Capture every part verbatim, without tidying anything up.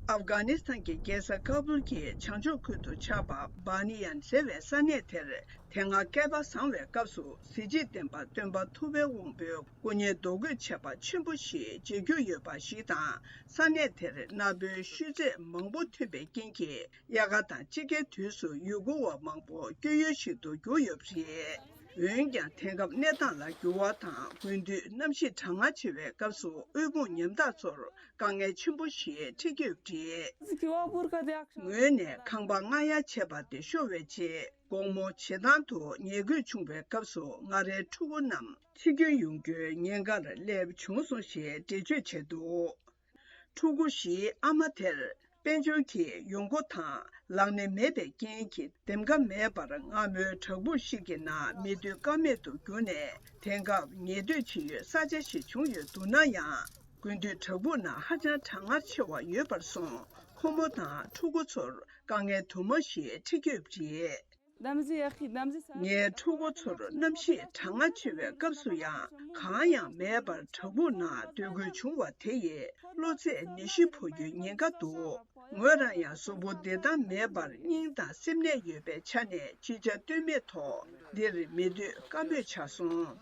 ཨབ་གྷ་ནི་སི་ཐན་གྱི་རྒྱལ་ས་ཀ་བུལ་གྱི་བྱང་ཕྱོགས་ཁུལ་དུ་ཆགས་པ་སྦ་ནི་ཡན་ཟེར་བའི་ས་གནས་དེར། དེ་སྔ་བསྐལ་པ་བཟང་བའི་སྐབས་སུ་གཟི་བརྗིད་ལྡན་པ་སྟོན་པ་ཐུབ་པའི་དབང་པོའི་སྐུ་བརྙན་རྡོ་བརྐོས་བྱས་པ་ཆེན་པོ་ཞིག་མཇལ་རྒྱུ་ཡོད་པ་ཞིག་དང་། ས་གནས་དེར་གནའ་བོའི་ཤུལ་རྫས་མང་པོ་ཐོན་པའི་རྐྱེན་གྱིས། དབྱར་ཁ་དང་དཔྱིད་ཀའི་དུས་སུ་ཡུལ་སྐོར་བ་མང་པོ་སྐྱོད་ཡུལ་ཞིག་ཏུ་གྱུར་ཡོད་པ་རེད། འོན་ཀྱང་། དེང་སྐབས་གནས་སྟངས་ལ་འགྱུར་བ་དང་། དགུན་དུས་གནམ་གཤིས་གྲང་ངར་ཆེ་བའི་སྐབས་སུ། དབུལ་ཕོངས་ཉམ་ཐག་ཚོར་དཀའ་ངལ་ཆེན་པོ་ཞིག་འཕྲད་ཀྱི་ཡོད་པ་རེད། ངོས་ནས་ཁང་པ་སྔ་གཡར་བྱས་པ་དེ་ཤོར་བའི་རྗེས། དགོང་མོ་བྱེ་ཐང་དུ་ཉལ་དགོས་བྱུང་བའི་སྐབས་སུ། ང་རའི་ཕྲུ་གུ་རྣམས་འཆི་སྐྱོན་ཡོང་རྒྱུའི་ཉེན་ཁར་སླེབས་བྱུང་སོང་ཞེས་འགྲེལ་བརྗོད་བྱས་འདུག་ཕྲུ་གུ་བཞིའི་ཨ་མ་དེར་དཔལ་འབྱོར་གྱི་ཡོང་སྒོ་དང་ལག་ལེན་མེད་པའི་རྐྱེན་གྱིས། འདེམས་ཀ་མེད་པར་སྔ་མོའི་བྲག་ཕུག་ཞིག་གི་ནང་མི་སྡོད་ཀ་མེད་དུ་གྱུར་ནས། དེང་སྐབས་ཉལ་སྡོད་བྱེད་ཡུལ་ས་ཆ་ཞིག་བྱུང་ཡོད་འདུག་ན་ཡང་། དགུན་དུས་བྲག་ཕུག་ནང་ཧ་ཅང་གྲང་ངར་ཆེ་བ་ཡོད་པར་སོང་། ཁོ་མོ་དང་ཕྲུ་གུ་ཚོར་དཀའ་ངལ་དུ་མ་ཞིག་འཕྲད་ཀྱི་ཡོད་པ་རེད། ངའི་ཕྲུ་གུ་ཚོར་གནམ་གཤིས་གྲང་ངར་ཆེ་བའི་སྐབས་སུ་ཡང་གང་ཡང་མེད་པར་བྲག་ཕུག་ནང་སྡོད་དགོས་བྱུང་བ་དེ་ཡིས་གློ་ཚད་ནད་གཞི་ཕོག་རྒྱུའི་ཉེན་ཁ་འདུག་ངོས་རང་ཡང་གཟུགས་པོ་བདེ་ཐང་མེད་པར་སྙིང་དང་སེམས་ནད་ཡོད་པའི་ཆ་ནས་ཅི་བྱ་གཏོལ་མེད་ཐོག་འདིར་མི་སྡོད་ཀ་མེད་ཆགས་སོང་།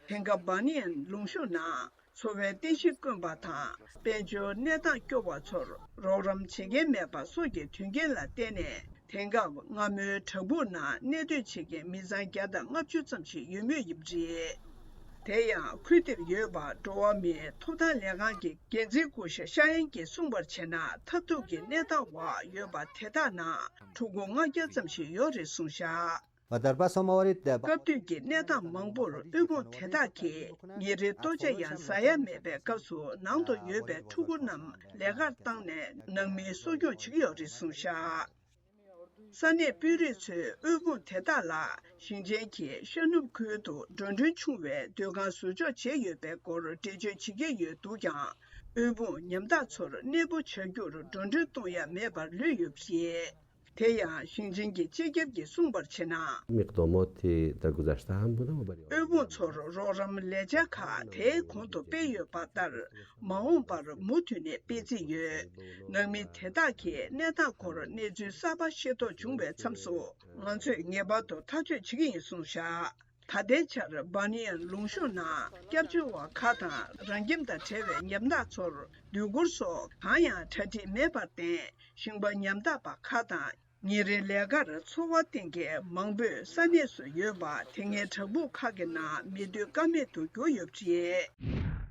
དེང་སྐབས་སྦ་ནི་ཡན་ལུང་གཤོང་ནང་། འཚོ་བའི་རྟེན་གཞི་དཀོན་པ་དང་། དཔལ་འབྱོར་གནས་སྟངས་སྐྱོ་བ་ཚོར་རོགས་རམ་བྱེད་མཁན་མེད་པ་སོགས་ཀྱི་དོན་རྐྱེན་ལ་བརྟེན་ནས། དེང་སྐབས་སྔ་མོའི་བྲག་ཕུག་ནང་གནས་སྡོད་བྱེད་མཁན་མི་ཚང་བརྒྱ་དང་ལྔ་བཅུ་ཙམ་ཞིག་ཡོད་མུས་ཡིན་པ་རེད། དེ་ཡང་ཁུལ་དེར་ཡོད་པ་འགྲོ་བ་མིའི་ཐོབ་ཐང་ལས་ཁང་གི་འགན་འཛིན་སྐུ་ཞབས་ཤ་ཡན་གྱིས་གསུངས་པར་བྱས་ན། མཐའ་ཐུག་གི་གནས་སྟངས་འོག་ཡོད་པ་དེ་དག་ནང་ཕྲུ་གུ་ལྔ་བརྒྱ་ཙམ་ཞིག་ཡོད་རེད་གསུངས་བཞག་བདར་པ་སོ་མ་བ་རི་ཏེ་བ། སྐབས་དུས་ཀྱི་གནས་སྟངས་མང་པོར་དབུལ་ཕོངས་དེ་དག་གིས་ཉིན་རེའི་ལྟོ་ཆས་ཡང་ཟ་ཡ་མེད་པའི་སྐབས་སུ། ནང་དུ་ཡོད་པའི་ཕྲུ་གུ་རྣམས་ལས་ཀར་བཏང་ནས་ནང་མིའི་གསོ་སྐྱོང་བྱེད་ཀྱི་ཡོད་རེད་གསུངས་བཞག་ས་གནས་དཔོན་རིགས་ཚོས་དབུལ་ཕོངས་དེ་དག་ལ་ཞིང་ཆེན་གྱི་ཤར་ནུབ་ཁུལ་དུ་འགྲོ་གྲོན་ཆུང་བའི་སྡོད་ཁང་བཟོ་འཇོག་བྱས་ཡོད་པའི་སྐོར་འགྲེལ་བརྗོད་བྱེད་ཀྱི་ཡོད་འདུག་ཀྱང་། དབུལ་ཕོངས་ཉམ་ཐག་ཚོར་གནས་སྤོ་བྱ་རྒྱུར་འགྲོ་གྲོན་གཏོང་ཡ་མེད་པར་ལུས་ཡོད་པ་རེད། དེ་ཡང་ཞིང་ཆེན་གྱི་སྤྱི་ཁྱབ་ཀྱིས་གསུངས་པར་བྱས་ན། مقدمات درگذشته هم بودم و برای དབུལ་ཕོངས་ཚོར་རོགས་རམ་ལས་འཆར་ཁག་དེའི་གོང་དུ་སྤེལ་ཡོད་པ་ལྟར། མ་འོངས་པར་མུ་མཐུད་ནས་སྤེལ་རྩིས་ཡོད། ནང་མི་དེ་དག་གིས་གནས་སྟངས་སྐོར་གནས་ཚུལ་གསར་པ་ཤེས་རྟོགས་བྱུང་བའི་མཚམས་སུ། ང་ཚོས་ངེས་པར་དུ་ཐག་གཅོད་བྱེད་ཀྱི་ཡིན་གསུངས་བཞག་ད་ལྟའི་ཆར་སྦ་ནི་ཡན་ལུང་གཤོང་ནང་སྐྱབས་བཅོལ་བ་ཁག་དང་། རང་ཁྱིམ་དང་བྲལ་བའི་ཉམ་ཐག་ཚོར་སྡོད་གུར་སོགས་གང་ཡང་གྲ་སྒྲིག་མེད་པར་བརྟེན། ཞིང་པ་ཉམ་ཐག་པ་ཁག་དང་། ཉིན་རེའི་ལས་ཀར་འཚོ་བ་བརྟེན་མཁན་མང་པོས་ས་གནས་སུ་ཡོད་པ། དེ་སྔའི་བྲག་ཕུག་ཁག་གི་ནང་མི་སྡོད་ཀ་མེད་དུ་གྱུར་ཡོད་པ་རེད།